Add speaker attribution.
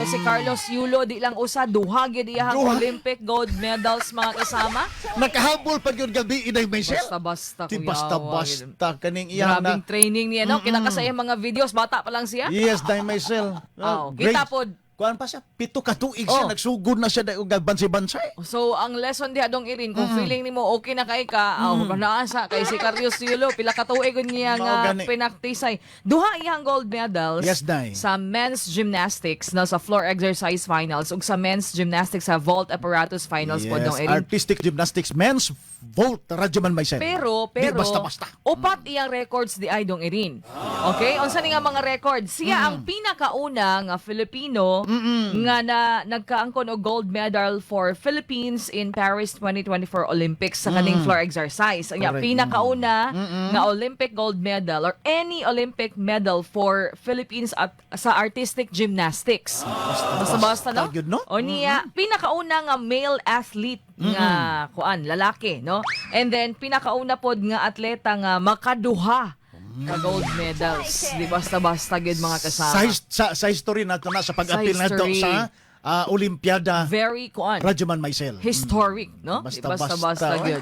Speaker 1: So si Carlos Yulo, di lang usa, duha gyud iyang
Speaker 2: Duha.
Speaker 1: Olympic gold medals, mga kasama.
Speaker 2: Nakahabol pa gyud gabi, Inday Michelle.
Speaker 1: Basta-basta,
Speaker 2: Di
Speaker 1: kuya.
Speaker 2: basta-basta kaning iyang na.
Speaker 1: Grabing training niya, no? Kita ka sa iyang mga videos, bata pa lang siya.
Speaker 2: Yes, Day Michelle.
Speaker 1: Oh, kita pod.
Speaker 2: Kuan pa siya, 7 ka tuig siya, nagsugod na siya og bansi-bansay.
Speaker 1: So, ang lesson diha, dong Irin, kung feeling nimo okay na kay ka, aw naasa kay si Carlos Yulo, pila ka tuig niya
Speaker 2: Mao
Speaker 1: nga
Speaker 2: gani.
Speaker 1: pinaktisay. Duha iyang gold medals
Speaker 2: Yes, Day.
Speaker 1: Sa men's gymnastics na sa floor exercise finals ug sa men's gymnastics sa vault apparatus finals po, dong Irin.
Speaker 2: Artistic gymnastics men's vault, Radyoman Michelle.
Speaker 1: Pero,
Speaker 2: Di
Speaker 1: pero,
Speaker 2: basta-basta.
Speaker 1: Upat iyang records di ay, dong Irin. Okay? Unsa ni nga mga records? Siya ang pinakauna nga Filipino nga na nagkaangkon og gold medal for Philippines in Paris 2024 Olympics sa kaning floor exercise. Ang pinakauna nga Olympic gold medal or any Olympic medal for Philippines at sa artistic gymnastics. Basta-basta, no?
Speaker 2: Gyud, no?
Speaker 1: O niya, pinakauna nga male athlete nga kuan, lalaki, no? And then pinakauna pod nga atleta nga makaduha ka gold medals. Di basta-basta gyud, mga kasama.
Speaker 2: Sa history nato na sa pag-apil
Speaker 1: Sa
Speaker 2: nato
Speaker 1: history.
Speaker 2: sa Olimpiada,
Speaker 1: Very kuan.
Speaker 2: Radyoman Michelle.
Speaker 1: Historic, no? Di
Speaker 2: Basta-basta.
Speaker 1: basta-basta gyud.